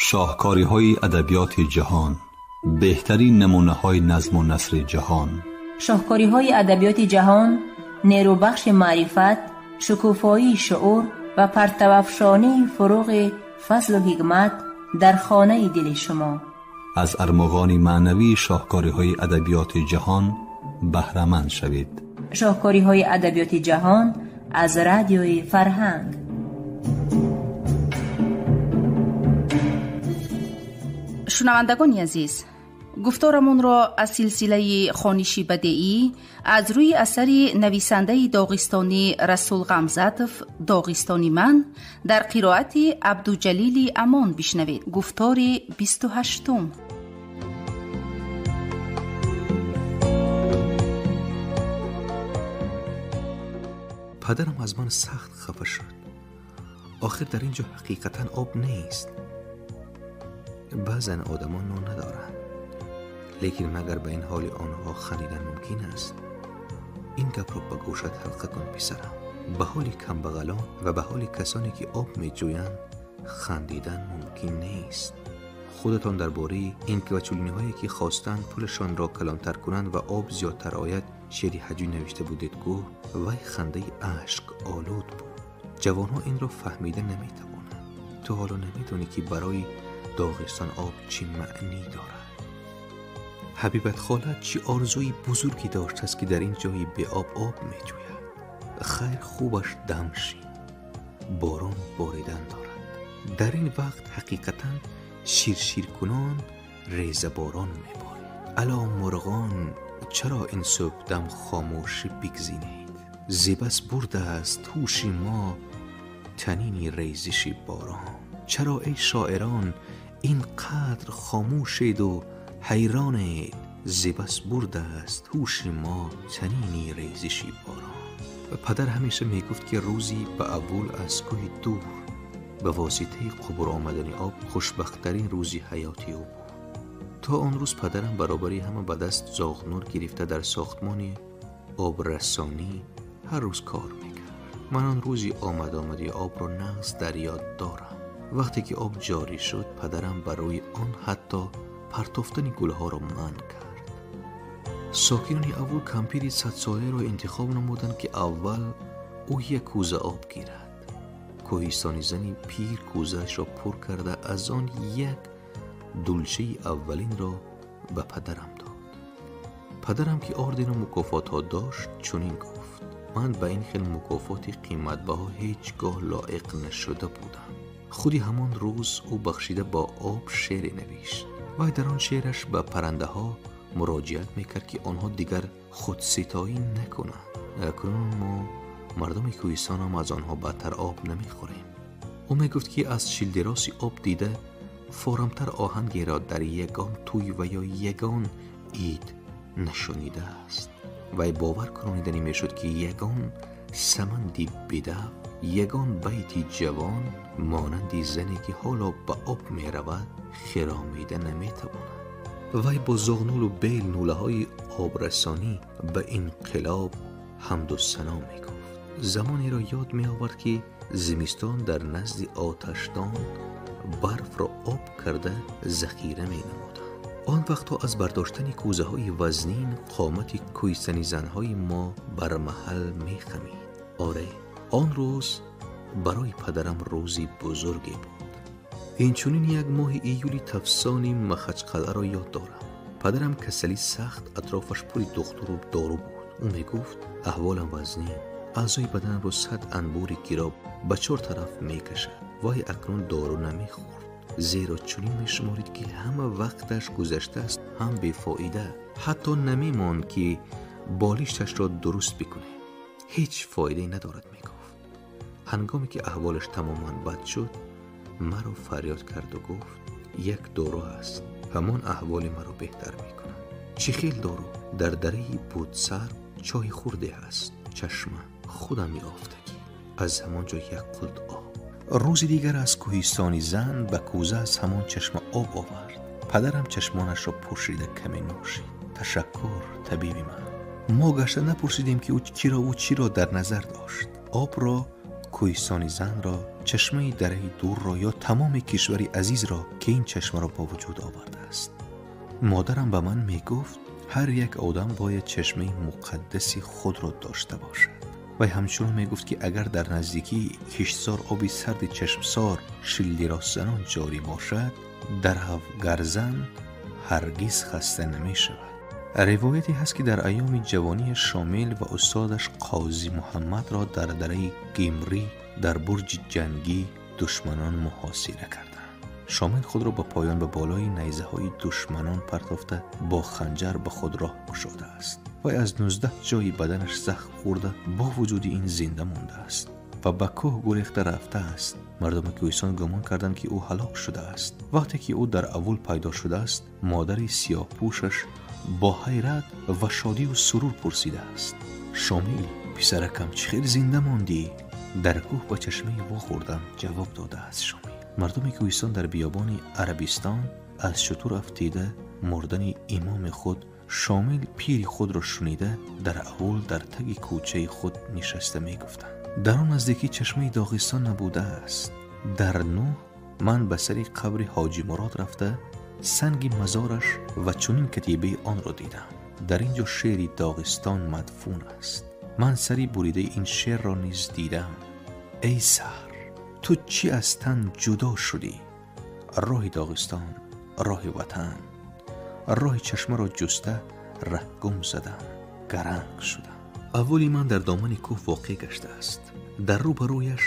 Шоҳкориҳои адабиёти ҷаҳон, беҳтарин намунаҳои назму насри ҷаҳон. Шоҳкориҳои адабиёти ҷаҳон нерӯбахши маърифат, шукуфоии шуур ва партавафшонии фуруғи фазлу ҳикмат дар хонаи дили шумо. Аз армуғони маънавии шоҳкориҳои адабиёти ҷаҳон баҳраманд шавед. Шоҳкориҳои адабиёти ҷаҳон аз радиои Фарҳанг. Шунавандагони азиз, гуфторамонро аз силсилаи хониши бадеӣ аз рӯи асари нависандаи доғистонӣ Расул Ғамзатов «Доғистони ман» дар қироати Абдуҷалили Амон бишнавед. Гуфтори 28-ум. Падарам аз ман сахт хафа шуд. Охир дар ин ҷо ҳақиқатан об нест. Баъзан одамон нон надоранд, лекин магар ба ин ҳоли онҳо хандидан мумкин аст? Ин гапро ба гӯшат ҳалқа кун, писарам. Ба ҳоли камбағалон ва ба ҳоли касоне ки об меҷӯянд хандидан мумкин нест. Худатон дар бораи ин ки вачулиниҳое ки хостанд пулашонро калонтар кунанд ва об зиёдтар ояд шеъри ҳаҷвӣ навишта будед, гуфт. Вай хандаи ашк олуд буд. Ҷавонҳо инро фаҳмида наметавонанд. Ту ҳоло намедонӣ ки барои Доғистон об чӣ маънӣ дорад. Ҳабибат хола чӣ орзуи бузурге доштааст ки дар ин ҷои беоб об меҷӯяд. Хайр, хубаш дам шид, борон боридан дорад. Дар ин вақт ҳақиқатан ширширкунон резаборон меборид. Ало мурғон, чаро ин субҳдам хомӯшӣ бигзинед? Зебас бурдааст ҳуши мо танини резиши борон. Чаро эй шоирон ин қадр хомӯшеду ҳайронед? Зебас бурдааст ҳуши мо танини резиши борон. Падар ҳамеша мегуфт ки рӯзи ба аввул аз кӯҳи дур ба воситаи қубур омадани об хушбахттарин рӯзи ҳаёти ӯ буд. То он рӯз падарам баробари ҳама ба даст зоғнур гирифта дар сохтмони обрасонӣ ҳар рӯз кор мекард. Ман он рӯзи омад-омади обро нағз дар ёд дорам. Вақте ки об ҷорӣ шуд, падарам барои он ҳатто партофтани гулҳоро манъ кард. Сокинони аввул кампири садсолаеро интихоб намуданд ки аввал ӯ як кӯза об гирад. Кӯҳистони зани пир кӯзаашро пур карда аз он як дулчаи аввалинро ба падарам дод. Падарам ки ордену мукофотҳо дошт чунин гуфт: ман ба ин хел мукофоти қиматбаҳо ҳеҷ гоҳ лоиқ нашуда будам. Худи ҳамон рӯз ӯ бахшида бо об шеъре навишт. Вай дар он шеъраш ба паррандаҳо муроҷиат мекард ки онҳо дигар худситоӣ накунанд. Акнун мо мардуми кӯҳистонам аз онҳо бадтар об намехӯрем. Ӯ мегуфт ки аз шилдироси об дида форамтар оҳангеро дар ягон тӯй ва ё ягон ид нашунидааст. Вай бовар кунониданӣ мешуд ки ягон саманди бедав, ягон байти ҷавон монанди зане ки ҳоло ба об меравад хиромида наметавонад. Вай бо зоғнулу бел нулаҳои обрасонӣ ба инқилоб ҳамду сано мегуфт. Замонеро ёд меовард ки зимистон дар назди оташдон барфро об карда захира менамуданд. Он вақтҳо аз бардоштани кӯзаҳои вазнин қомати кӯҳистани занҳои мо бар маҳал мехамид. Оре, он рӯз барои падарам рӯзи бузурге буд. Инчунин як моҳи июли тафсони Махачқалъаро ёд дорам. Падарам касали сахт, атрофаш пури духтуру дору буд. Ӯ мегуфт: аҳволам вазнин, аъзои баданамро сад анбури гироб ба чор тараф мекашад. Вай акнун дору намехӯрд, зеро чунин мешуморид ки ҳама вақташ гузаштааст, ҳам бефоида. Ҳатто намемонд ки болишташро дуруст бикунем. Ҳеҷ фоидае надорад, мегуфт. Ҳангоме ки аҳволаш тамоман бад шуд, маро фарёд карду гуфт: як дору ҳаст, ҳамон аҳволи маро беҳтар мекунад. Чӣ хел дору? Дар дараи Будсар чоҳи хурде ҳаст, чашма, худам ёфтагӣ. Аз ҳамон ҷо як қулт об. Рӯзи дигар аз кӯҳистони зан ба кӯза аз ҳамон чашма об овард. Падарам чашмонашро пӯшида каме нӯшид. Ташаккур, табиби ман. Мо гашта напурсидем ки ӯ киро ӯ чиро дар назар дошт. Обро кӯҳистони занро, чашмаи дараи дурро ё тамоми кишвари азизро ки ин чашмаро ба вуҷуд овардааст. Модарам ба ман мегуфт ҳар як одам бояд чашмаи муқаддаси худро дошта бошад. Вай ҳамчунон мегуфт ки агар дар наздикии киштзор оби сарди чашмсор шиллиростзанон ҷорӣ бошад, дар ҳавгарзан ҳаргиз хаста намешавад. Ривояте ҳаст ки дар айёми ҷавонии Шомил ва устодаш Қозӣ Муҳаммадро дар дараи Гимрӣ дар бурҷи ҷангӣ душманон муҳосира карданд. Шомил худро ба поён ба болои найзаҳои душманон партофта бо ханҷар ба худ роҳ кушодааст. Вай аз 19 ҷои баданаш захм хӯрда бо вуҷуди ин зинда мондааст ва ба кӯҳ гурехта рафтааст. Мардуми кӯҳистон гумон карданд ки ӯ ҳалок шудааст. Вақте ки ӯ дар аввал пайдо шудааст, модари сиёҳпӯшаш бо ҳайрат ва шодию сурур пурсидааст: Шомил, писаракам, чӣ хел зинда мондӣ? Дар кӯҳ ба чашмаи вохӯрдам, ҷавоб додааст Шомил. Мардуми кӯҳистон дар биёбони Арабистон аз шутур афтида мурдани имоми худ Шомил пири худро шунида дар аввал дар таги кӯчаи худ нишаста мегуфтанд. Дар он наздикӣ чашмаи Доғистон набудааст. Дар Нӯҳ ман ба сари қабри Ҳоҷи Мурод рафта санги мазораш ва чунин катибаи онро дидам. Дар ин ҷо шеъри Доғистон мадфун аст. Ман сари буридаи ин шеърро низ дидам. Эй саҳр, ту чӣ аз тан ҷудо шудӣ? Роҳи Доғистон, роҳи ватан, роҳи чашмаро ҷуста раҳгум задам, гаранг шудам. Аввали ман дар домани кӯҳ воқеъ гаштааст. Дар рӯбарӯяш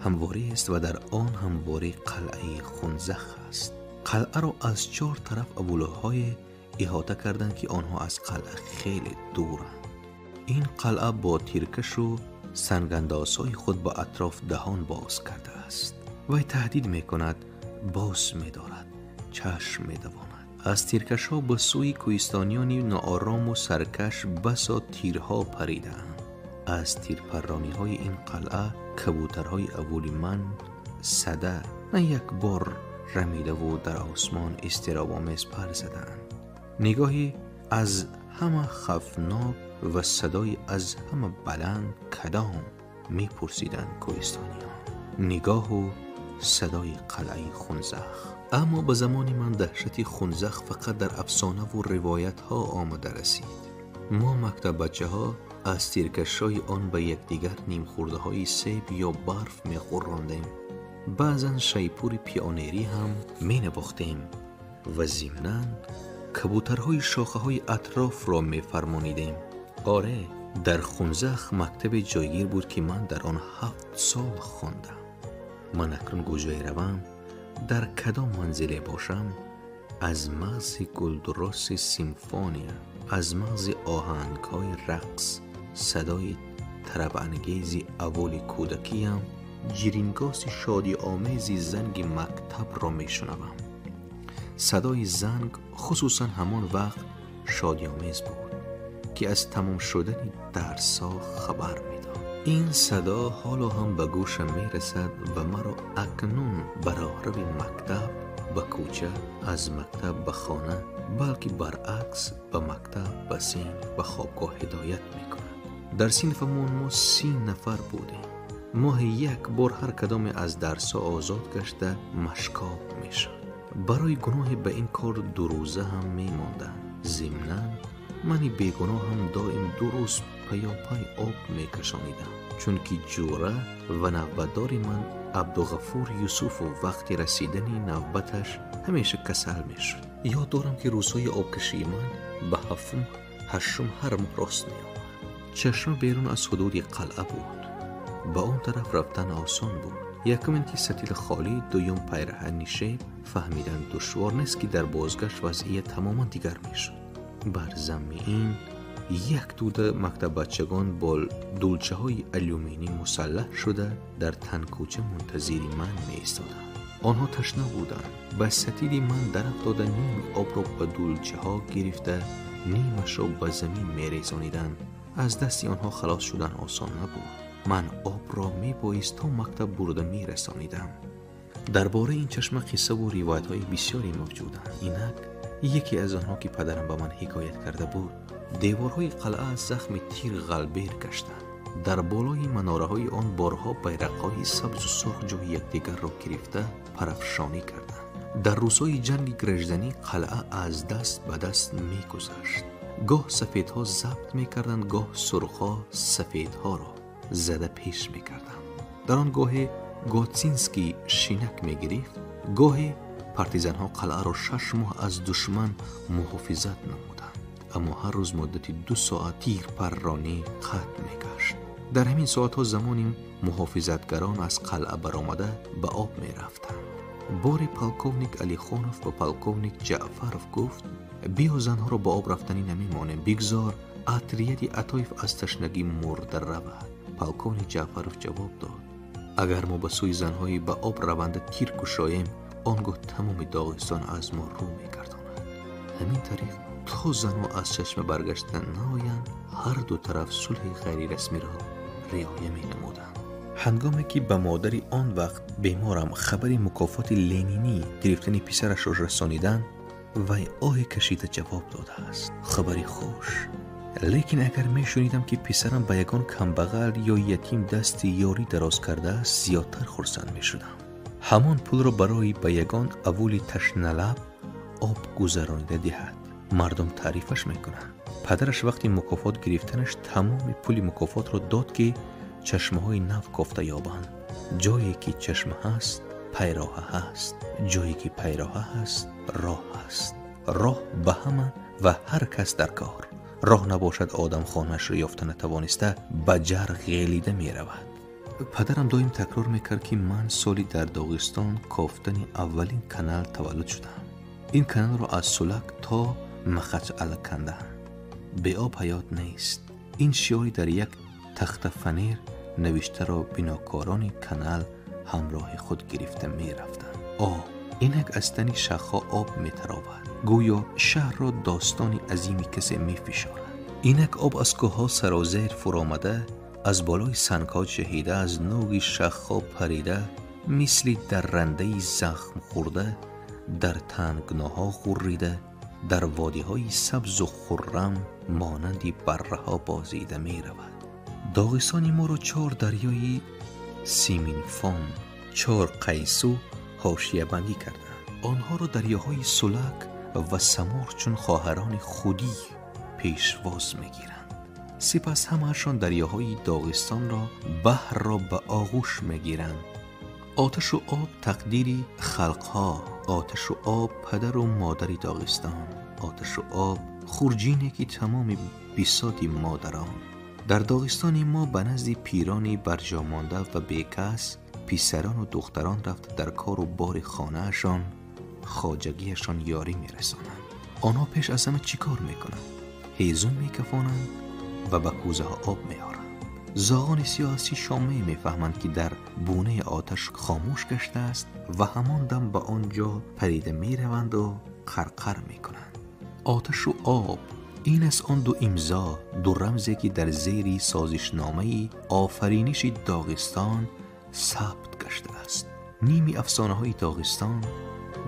ҳамворӣ аст ва дар он ҳамворӣ қалъаи Хунзах аст. Қалъаро аз 4 тараф авлоҳое иҳота карданд ки онҳо аз қалъа хеле дуранд. Ин қалъа бо тиркашу сангандозҳои худ ба атроф даҳон боз кардааст. Вай таҳдид мекунад, боз медорад, чашм медавонад. Аз тиркашҳо ба сӯи кӯҳистониёни ноорому саркаш басо тирҳо паридаанд. Аз тирпаррониҳои ин қалъа кабӯтарҳои аввали ман сада на як бор рамидаву дар осмон изтиробомез пар задаанд. Нигоҳи аз ҳама хавфнок ва садои аз ҳама баланд кадом мепурсиданд кӯҳистониён. Нигоҳу садои қалъаи Хунзах. Аммо ба замони ман даҳшати Хунзах фақат дар афсонаву ривоятҳо омада расид. Мо мактаббачаҳо аз тиркашҳои он ба якдигар нимхӯрдаҳои себ ё барф мехӯрондем. Баъзан шайпури пионерӣ ҳам менавохтем ва зимнан кабӯтарҳои шохаҳои атрофро мефармонидем. Оре, дар Хунзах мактабе ҷойгир буд ки ман дар он 7 сол хондам. Ман акнун куҷое равам, дар кадом манзиле бошам, аз мағзи гулдуроси симфония, аз мағзи оҳангҳои рақс, садои тарабангези аввали кӯдакиям, ҷирингоси шодиомези занги мактабро мешунавам. Садои занг хусусан ҳамон вақт шодиомез буд ки аз тамом шудани дарсҳо хабар медод. Ин садо ҳоло ҳам ба гӯшам мерасад ва маро акнун ба роҳрави мактаб, ба кӯча, аз мактаб ба хона, балки баръакс ба мактаб, ба синф, ба хобгоҳ ҳидоят мекунад. Дар синфамон мо 30 нафар будем. Моҳи як бор ҳар кадоме аз дарсҳо озод гашта машкоб мешуд. Барои гуноҳе ба ин кор 2 рӯза ҳам мемонданд. Зимнан мани бегуноҳам доим 2 рӯз паёпай об мекашонидам, чунки ҷура ва навбатдори ман Абдуғафур Юсуфов вақти расидани навбаташ ҳамеша касал мешуд. Ёд дорам ки рӯзҳои обкашии ман ба 7-ум, 8-ум ҳар моҳ рост меомад. Чашма берун аз ҳудуди қалъа буд. Ба он тараф рафтан осон буд. Якум ин ки сатил холӣ, дуюм пайраҳани шеб. Фаҳмидан душвор нест ки дар бозгашт вазъият тамоман дигар мешуд. Бар замми ин як тӯда мактаббачагон бо дулчаҳои алюминӣ мусаллаҳ шуда дар танкӯча мунтазири ман меистоданд. Онҳо ташна буданд. Ба сатили ман дарафтода ними обро ба дулчаҳо гирифта, нимашро ба замин мерезониданд. Аз дасти онҳо халос шудан осон набуд. Ман обро мебоист то мактаб бурда мерасонидам. Дар бораи ин чашма қиссаву ривоятҳои бисёре мавҷуданд. Инак яке аз онҳо ки падарам ба ман ҳикоят карда буд. Деворҳои қалъа аз захми тир ғалбер гаштанд. Дар болои манораҳои он борҳо байрақҳои сабзу сурх ҷои якдигарро гирифта парафшонӣ карданд. Дар рӯзҳои ҷанги гражданӣ қалъа аз даст ба даст мегузашт. Гоҳ сафедҳо забт мекарданд, гоҳ сурхҳо сафедҳоро зада пеш мекарданд. Дар он гоҳе Готсинский шинак мегирифт, гоҳе партизанҳо қалъаро 6 моҳ аз душман муҳофизат намуданд. Аммо ҳар рӯз муддати 2 соат тирпарронӣ қатъ мегашт. Дар ҳамин соатҳо замони муҳофизатгарон аз қалъа баромада ба об мерафтанд. Бори полковник Алихонов ба полковник Ҷаъфаров гуфт: биё занҳоро ба об рафтанӣ намемонем, бигзор отряди Атоев аз ташнагӣ мурда равад. Полковник Ҷаъфаров ҷавоб дод: агар мо ба сӯи занҳои ба об раванда тир кушоем, он гоҳ тамоми Доғистон аз мо рӯ мегардонад. Ҳамин тариқ то занҳо аз чашма баргашта наоянд, ҳар ду тараф сулҳи ғайрирасмиро риоя менамуданд. Ҳангоме ки ба модари он вақт беморам хабари мукофоти ленинӣ гирифтани писарашро расониданд, вай оҳе кашида ҷавоб додааст: хабари хуш. Лекин агар мешунидам ки писарам ба ягон камбағал ё ятим дасти ёрӣ дароз кардааст, зиёдтар хурсанд мешудам. Ҳамон пулро барои ба ягон авули ташналаб об гузаронида диҳад. Мардум таърифаш мекунанд. Падараш вақти мукофот гирифтанаш тамоми пули мукофотро дод, ки чашмаҳои нав кофта ёбанд. Ҷое ки чашма ҳаст, пайроҳа ҳаст. Ҷое ки пайроҳа ҳаст, роҳ ҳаст. Роҳ ба ҳама ва ҳар кас дар кор. Роҳ набошад, одам хонаашро ёфта натавониста ба ҷар ғелида меравад. Падарам доим такрор мекард, ки ман соли дар Доғистон кофтани аввалин канал таваллуд шудам. Ин каналро аз Сулак то Махачқала кандаам. Беоб ҳаёт нест. Ин шиори дар як тахтафанер навиштаро бинокорони канал ҳамроҳи худ гирифта мерафтанд. Об инак аз тани шахҳо об метаровад, гӯё шаҳрро достони азими касе мефишорад. Инак об аз кӯҳҳо сарозер фуромада, аз болои сангҳо ҷаҳида, аз нӯги шахҳо парида, мисли даррандаи захм хӯрда, дар тангноҳо ғуррида, дар водиҳои сабзу хуррам монанди барраҳо бозида меравад. Доғистони моро 4 дарёи симинфом, 4 қайсу ҳошиябандӣ карданд. Онҳоро дарёҳои Сулак ва Самор чун хоҳарони худӣ пешвоз мегиранд. Сипас ҳамаашон дарёҳои Доғистонро, баҳрро ба оғӯш мегиранд. Оташу об тақдири халқҳо, оташу об падару модари Доғистон, оташу об хурҷине ки тамоми бисоти модарон. Дар Доғистони мо ба назди пирони барҷомонда ва бекас писарону духтарон рафта дар кору бори хонаашон, хоҷагиашон ёрӣ мерасонанд. Онҳо пеш аз ҳама чӣ кор мекунанд? Ҳезум мекафонанд ва ба кӯзаҳо об меоранд. Зоғони сиёсӣ шомае мефаҳманд, ки дар бунаи оташ хомӯш гаштааст ва ҳамон дам ба он ҷо парида мераванду қарқар мекунанд. Оташу об ин аст он ду имзо, ду рамзе ки дар зери созишномаи офариниши Доғистон сабт гаштааст. Ними афсонаҳои Доғистон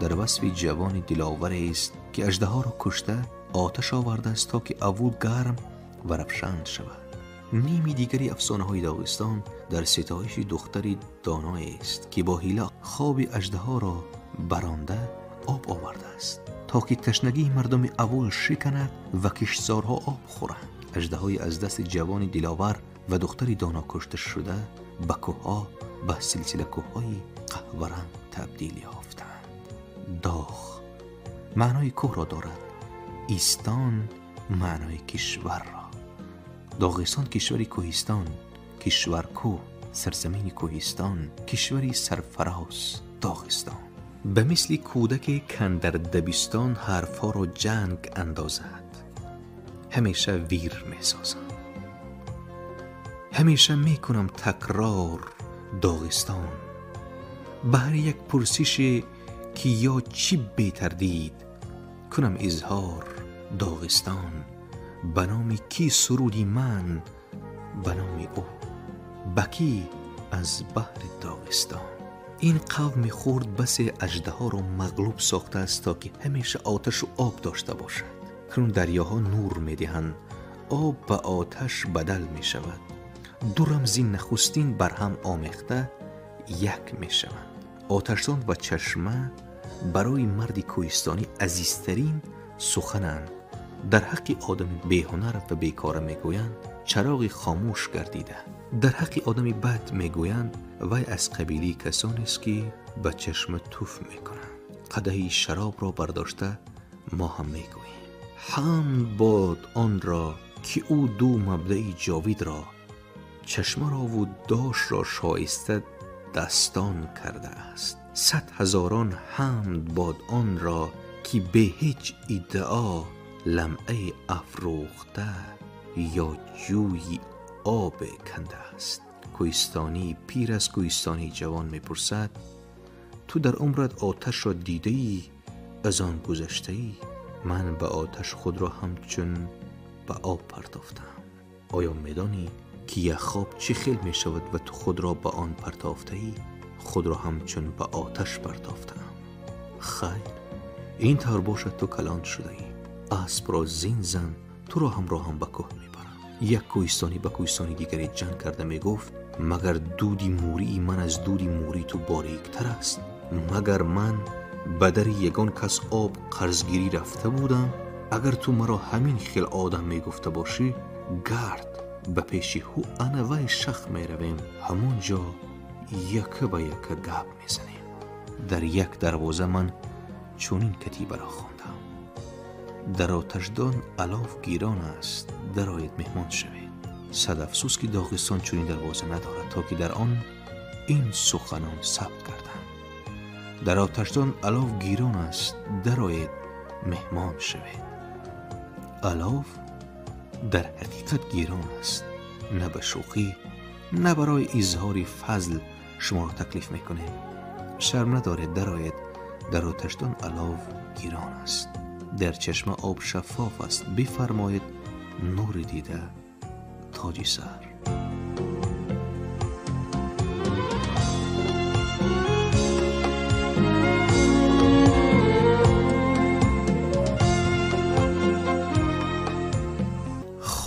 дар васфи ҷавони диловарест, ки аждаҳоро кушта оташ овардааст, то ки аввул гарм ва равшан шавад. Ними дигари афсонаҳои Доғистон дар ситоиши духтари доноест, ки бо ҳила хоби аждаҳоро баронда об овардааст, то ки ташнагии мардуми аввул шиканад ва киштзорҳо об хӯранд. Аждаҳои аз дасти ҷавони диловар ва духтари доно кушта шуда ба кӯҳҳо, ба силсила кӯҳҳои қаҳваранг табдил ёфтанд. Доғ маънои кӯҳро дорад, истон маънои кишварро. Доғистон кишвари кӯҳистон, кишваркӯҳ, сарзамини кӯҳистон, кишвари сарфароз Доғистон. Ба мисли кӯдаке кан дар дабистон ҳарфҳоро ҷанг андозад, ҳамеша вир месозам, ҳамеша мекунам такрор Доғистон. Ба ҳар як пурсише ки ё чӣ бетардид кунам изҳор Доғистон. Ба номи кӣ суруди ман, ба номи ӯ, ба кӣ аз баҳри Доғистон. Ин қавми хурд басе аждаҳоро мағлуб сохтааст, то ки ҳамеша оташу об дошта бошад. Акнун дарёҳо нур медиҳанд, об ба оташ бадал мешавад. Ду рамзи нахустин бар ҳам омехта як мешаванд. Оташдон ва чашма барои марди кӯҳистонӣ азизтарин сухананд. Дар ҳаққи одами беҳунар ва бекора мегӯянд чароғи хомӯш гардида. Дар ҳаққи одами бад мегӯянд вай аз қабилаи касонест ки ба чашма туф мекунанд. Қадаҳи шаробро бардошта мо ҳам мегӯем: ҳамд бод онро ки ӯ ду мабдаи ҷовидро, чашмаро ву дошро шоиста дастон кардааст. Сад ҳазорон ҳамд бод онро ки бе ҳеҷ иддао ламъаи афрӯхта ё ҷӯи об кандааст. Кӯҳистонии пир аз кӯҳистонии ҷавон мепурсад: ту дар умрат оташро дидаӣ, аз он гузаштаӣ? Ман ба оташ худро ҳамчун ба об партофтам. Оё медонӣ ки яхоб чӣ хел мешавад ва ту худро ба он партофтаӣ? Худро ҳамчун ба оташ партофтам. Хайр, ин тавр бошад, ту калон шудаӣ. Аспро зин зан, туро ҳамроҳам ба кӯҳ мебарам. Як кӯҳистонӣ ба кӯҳистони дигаре ҷанг карда мегуфт: магар дуди мурии ман аз дуди мурии ту бориктар аст? Магар ман ба дари ягон кас об қарзгирӣ рафта будам? Агар ту маро ҳамин хел одам мегуфта бошӣ, гард ба пеши ҳу ана вай шах меравем, ҳамон ҷо яка ба яка гап мезанем. Дар як дарвоза ман чунин катибаро хондам: дар оташдон алов гирон аст, дароед меҳмон шавед. Сад афсӯс ки Доғистон чунин дарвоза надорад, то ки дар он ин суханон сабт карданд: дар оташдон алов гирон аст, дароед меҳмон шавед. Алов дар ҳақиқат гирон аст. На ба шӯхӣ, на барои изҳори фазл шуморо таклиф мекунем. Шарм надоред, дароед. Дар оташдон алов гирон аст. Дар чашма об шаффоф аст. Бифармоед нури дида, тоҷи сар.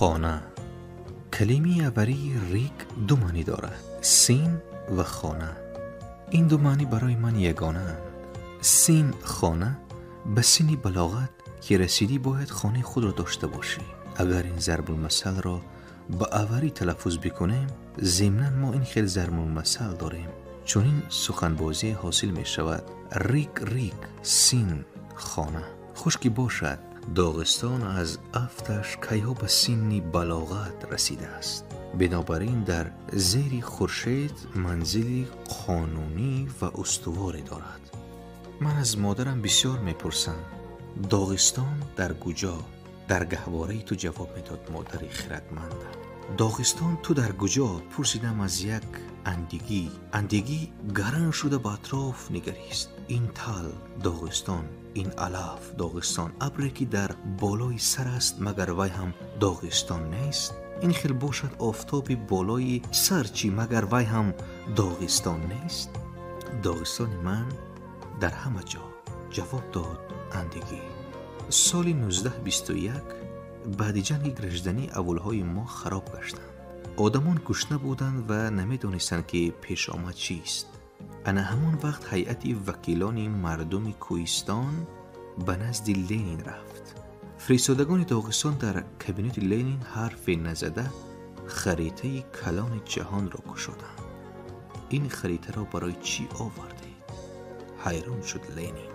Хона. Калимаи аварии рик ду маънӣ дорад: син ва хона. Ин ду маънӣ барои ман ягонаанд. Син хона, ба синни балоғат ки расидӣ бояд хонаи худро дошта бошӣ. Агар ин зарбулмасалро ба аварӣ талаффуз бикунем, зимнан мо ин хел зарбулмасал дорем. Чунин суханбозие ҳосил мешавад: рик рик син хона. Хуш ки бошад, Доғистон аз афташ кайҳо ба синни балоғат расидааст. Бинобар ин дар зери хуршед манзили қонунӣ ва устуворе дорад. Ман аз модарам бисёр мепурсам: Доғистон дар куҷо? Дар гаҳвораи ту ҷавоб медод модари хиратмандам. Доғистон ту дар куҷо? Пурсидам аз як андигӣ. Андигӣ гаран шуда ба атроф нигарист. Ин тал Доғистон, ин алаф Доғистон, абре ки дар болои сар аст, магар вай ҳам Доғистон нест? Ин хел бошад офтоби болои сар чӣ, магар вай ҳам Доғистон нест? Доғистони ман дар ҳама ҷо, ҷавоб дод андигӣ. Соли 1921 баъди ҷанги гражданӣ аввалҳои мо хароб гаштанд. Одамон гушна буданд ва намедонистанд ки пешомад чист. Ана ҳамон вақт ҳайати вакилони мардуми кӯҳистон ба назди Ленин рафт. Фиристодагони Доғистон дар кабинети Ленин ҳарфе назада харитаи калони ҷаҳонро кушоданд. Ин харитаро барои чӣ овардед? Ҳайрон шуд Ленин.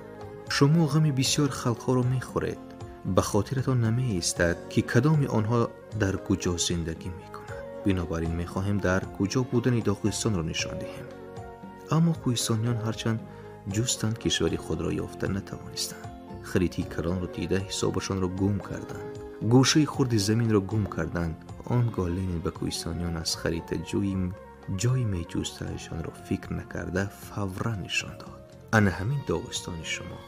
Шумо ғами бисёр халқҳоро мехӯред. Ба хотиратон намеистад ки кадоми онҳо дар куҷо зиндагӣ мекунад. Бинобар ин мехоҳем дар куҷо будани Доғистонро нишон диҳем. Аммо кӯҳистониён ҳарчанд ҷустанд, кишвари худро ёфта натавонистанд. Харитаи калонро дида ҳисобашонро гум карданд. Гӯшаи хурди заминро гум карданд. Он гоҳ Ленин ба кӯҳистониён аз харита ҷойи меҷустаашонро фикр накарда фавран нишон дод. Ана ҳамин Доғистони шумо.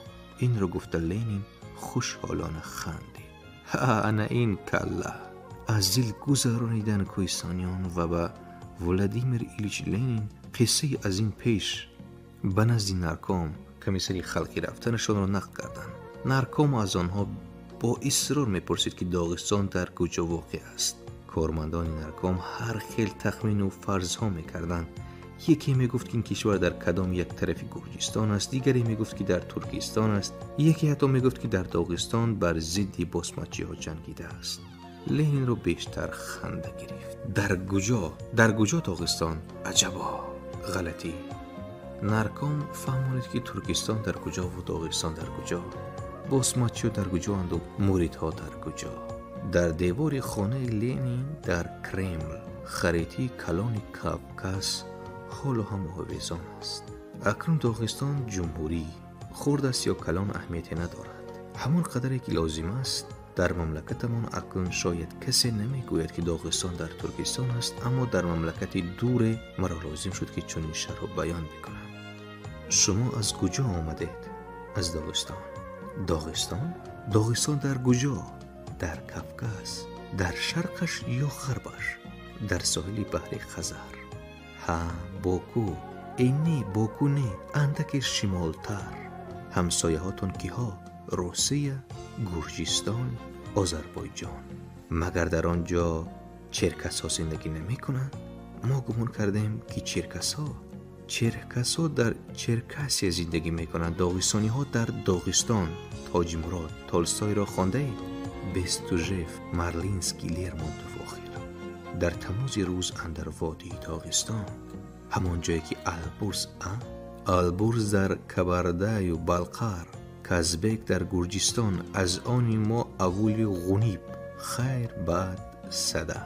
Инро гуфта Ленин хушҳолона хандид. Ҳа, ана ин калла. Аз дил гузаронидан кӯҳистониён ва ба Владимир Илич Ленин қиссаи аз ин пеш ба назди нарком, комиссари халқӣ рафтанашонро нақл карданд. Нарком аз онҳо бо исрор мепурсид ки Доғистон дар куҷо воқеъ аст. Кормандони нарком ҳар хел тахмину фарзҳо мекарданд. Яке мегуфт, ки ин кишвар дар кадом як тарафи Гурҷистон аст, дигаре мегуфт, ки дар Туркистон аст, яке ҳатто мегуфт, ки дар Доғистон бар зидди босмачиҳо ҷангидааст. Ленинро бештар ханда гирифт. Дар куҷо? Дар куҷо Доғистон? Аҷабо, ғалатӣ. Нарком фаҳмонид, ки Туркистон дар куҷо ва Доғистон дар куҷо, босмачиҳо дар куҷоанд ва муридҳо дар куҷо. Дар девори хонаи Ленин дар Кремл харитаи калони Кавказ ҳоло ҳам овезон аст. Акнун Доғистон ҷумҳурӣ хурд аст ё калон аҳамияте надорад. Ҳамон қадаре ки лозим аст. Дар мамлакатамон акнун шояд касе намегӯяд, ки Доғистон дар Туркистон аст, аммо дар мамлакати дуре маро лозим шуд, ки чунин шарҳро баён бикунам. Шумо аз куҷо омадед? Аз Доғистон. Доғистон? Доғистон дар куҷо? Дар Кавказ. Дар шарқаш ё ғарбаш? Дар соҳили баҳри Хазар. Ҳа, Боку. Э не, Боку не, андаке шимолтар. Ҳамсояҳотон киҳо? Русия, Гурҷистон, Озарбойҷон. Магар дар он ҷо черкасҳо зиндагӣ намекунанд? Мо гумон кардем, ки черкасҳо дар Черкасия зиндагӣ мекунанд, доғистониҳо дар Доғистон. Тоҷимурод Толстойро хондаед? Бестужев, Марлинский, Лермонтов охир. Дар тамози рӯз андар водии Доғистон, ҳамон ҷое ки Албурз, Албурз дар Кабардаю Балқар, Казбек дар Гурҷистон, аз они мо аввули Ғуниб, хайр баъд сада.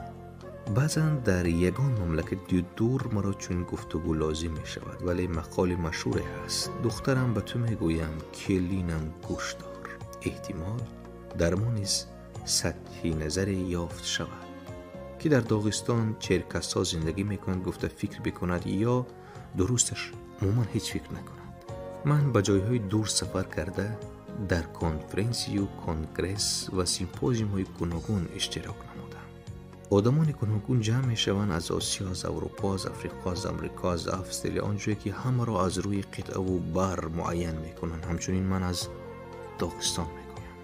Баъзан дар ягон мамлакати дур маро чунин гуфтугӯ лозим мешавад, вале мақоли машҳуре ҳаст. Духтарам, ба ту мегӯям, келинам, гӯш дор. Эҳтимол дар мо низ сатҳи назаре ёфт шавад, ки дар Доғистон черкасҳо зиндагӣ мекунанд гуфта фикр бикунад ё дурусташ умуман ҳеҷ фикр накунад. Ман ба ҷойҳои дур сафар карда, дар конференсию конгресс ва симпозиумҳои гуногун иштирок намудам. Одамони гуногун ҷамъ мешаванд аз Осиё, аз Аврупо, аз Африқо, аз Амрико, аз Австралия, он ҷое ки ҳамаро аз рӯи қитъаву бар муайян мекунанд. Ҳамчунин ман аз Доғистон мегӯям.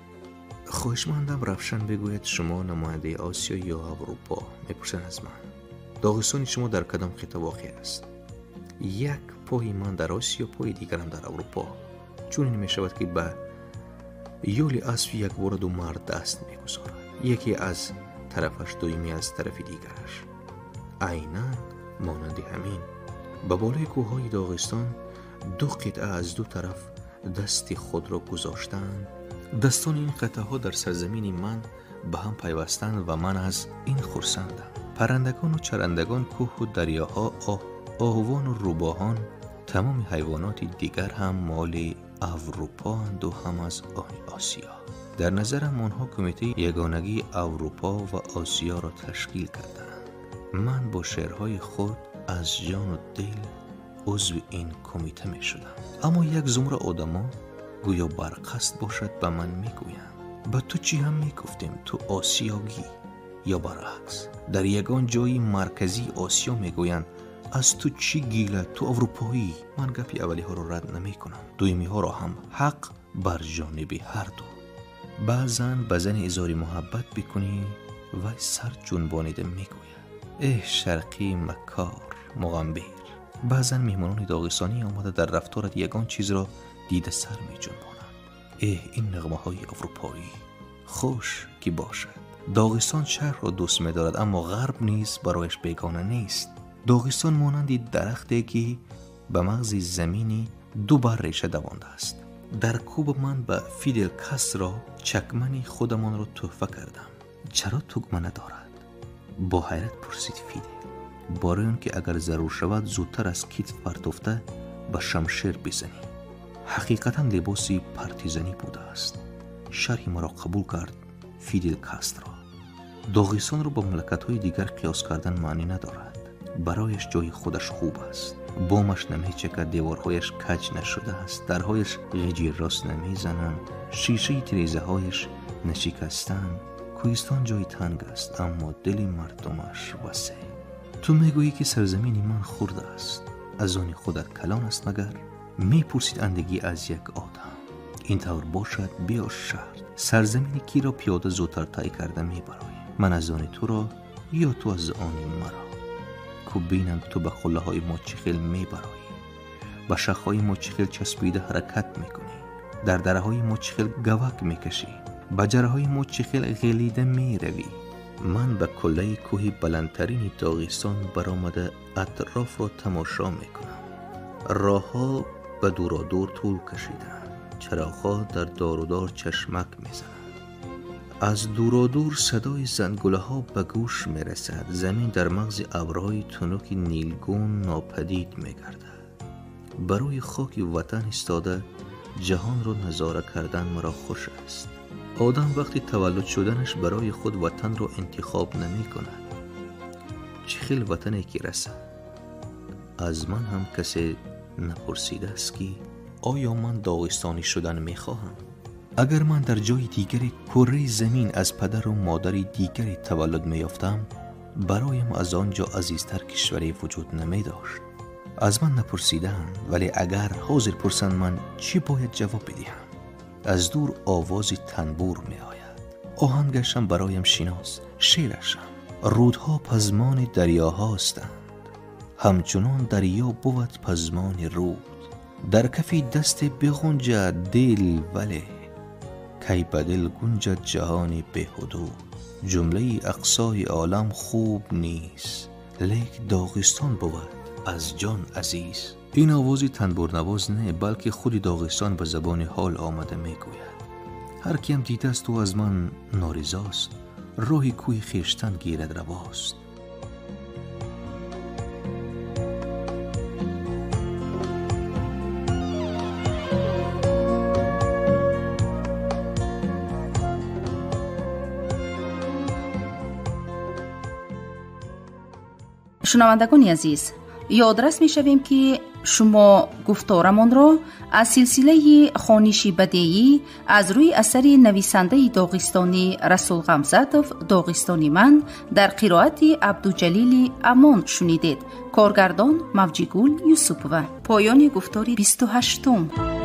Хоҳишмандам равшан бигӯяд, шумо намояндаи Осиё ё Аврупо? Мепурсанд аз ман. Доғистони шумо дар кадом қитъа воқеъ аст? Як пои ман дар Осиё, пои дигарам дар Аврупо. Чунин мешавад, ки ба ёли асп якбора ду мард даст мегузорад, яке аз тарафаш, дуюми аз тарафи дигараш. Айнан монанди ҳамин ба болои кӯҳҳои Доғистон ду қитъа аз ду тараф дасти худро гузоштаанд. Дастони ин қитъаҳо дар сарзамини ман ба ҳам пайвастанд ва ман аз ин хурсандам. Паррандагону чарандагон, кӯҳу дарёҳо, оҳувону рӯбоҳон, тамоми ҳайвоноти дигар ҳам моли Аврупоанд ва ҳам аз они Осиё. Дар назарам онҳо кумитаи ягонагии Аврупо ва Осиёро ташкил карданд. Ман бо шеърҳои худ аз ҷону дил узви ин кумита мешудам. Аммо як зумра одамо гӯё барқасд бошад ба ман мегӯянд: ба ту чӣ ҳам мегуфтем, ту осиёгӣ, ё баръакс дар ягон ҷои марказии Осиё мегӯянд: аз ту чӣ гила, ту аврупоӣ. Ман гапи аввалиҳоро рад намекунам, дуюмиҳоро ҳам. Ҳақ бар ҷониби ҳарду. Баъзан ба зани изҳори муҳаббат бикунӣ, вай сар ҷунбонида мегӯяд: эҳ, шарқии маккор, муғамбир. Баъзан меҳмонони доғистонӣ омада дар рафторат ягон чизро дида сар меҷунбонанд. Эҳ, ин нағмаҳои аврупоӣ, хуш ки бошад. Доғистон шарқро дӯст медорад, аммо ғарб низ барояш бегона нест. Доғистон монанди дарахте, ки ба мағзи замини ду бар реша давондааст. Дар Куба ман ба Фидел Кастро чакмани худамонро тӯҳфа кардам. Чаро тугма надорад? Бо ҳайрат пурсид Фидел. Барои он ки агар зарур шавад, зудтар аз китф партофта ба шамшер бизанӣ. Ҳақиқатан либоси партизанӣ будааст. Шарҳи маро қабул кард Фидел Кастро. Доғистонро ба мамлакатҳои дигар қиёс кардан маънӣ надорад. Барояш ҷои худаш хуб аст. Бомаш намечакад, деворҳояш каҷ нашудааст, дарҳояш ғиҷиррост намезананд, шишаи тирезаҳояш нашикастанд. Кӯҳистон ҷои танг аст, аммо дили мардумаш васеъ. Ту мегӯӣ, ки сарзамини ман хурд аст. Аз они худат калон аст магар? Мепурсид андагӣ аз як одам. Ин тавр бошад, биё шаҳр. Сарзамини киро пиёда зудтар тай карда мебароем? Ман аз они туро ё ту аз они маро. Ку бинам ту ба қуллаҳои мо чӣ хел мебароӣ, ба шахҳои мо чӣ хел часпида ҳаракат мекунӣ, дар дараҳои мо чӣ хел гавак мекашӣ, ба ҷараҳои мо чӣ хел ғелида меравӣ. Ман ба куллаи кӯҳи баландтарини Доғистон баромада атрофро тамошо мекунам. Роҳҳо ба дуродур тӯл кашидаанд, чароғҳо дар дорудор чашмак мезананд. Аз дуродур садои зангулаҳо ба гӯш мерасад. Замин дар мағзи абрҳои тунуки нилгун нопадид мегардад. Барои хоки ватан истода ҷаҳонро назора кардан маро хуш аст. Одам вақти таваллуд шуданаш барои худ ватанро интихоб намекунад. Чӣ хел ватане ки расад. Аз ман ҳам касе напурсидааст ки оё ман доғистонӣ шудан мехоҳам. Агар ман дар ҷои дигари кураи замин аз падару модари дигаре таваллуд меёфтам, бароям аз он ҷо азизтар кишваре вуҷуд намедошт. Аз ман напурсидаанд, вале агар ҳозир пурсанд, ман чӣ бояд ҷавоб бидиҳам? Аз дур овози танбур меояд. Оҳангашам бароям шинос, шеърашам. Рӯдҳо пазмони дарёҳостанд, ҳамчунон дарё бувад пазмони рӯд. Дар кафи дасте бихунҷад дил, вале кай ба дил гунҷад ҷаҳони беҳудуд. Ҷумлаи ақсои олам хуб нест, лек Доғистон бувад аз ҷон азиз. Ин овози танбурнавоз не, балки худи Доғистон ба забони ҳол омада мегӯяд. Ҳар киам дидааст ӯ аз ман норизост, роҳи кӯҳи хештан гирад равост. Шунавандагони азиз, ёдрас мешавем ки шумо гуфторамонро аз силсилаи хониши бадеӣ аз рӯи асари нависандаи доғистонӣ Расул Ғамзатов «Доғистони ман» дар қироати Абдуҷалили Амон шунидед. Коргардон Мавҷигул Юсупова. Поёни гуфтори 28-ум.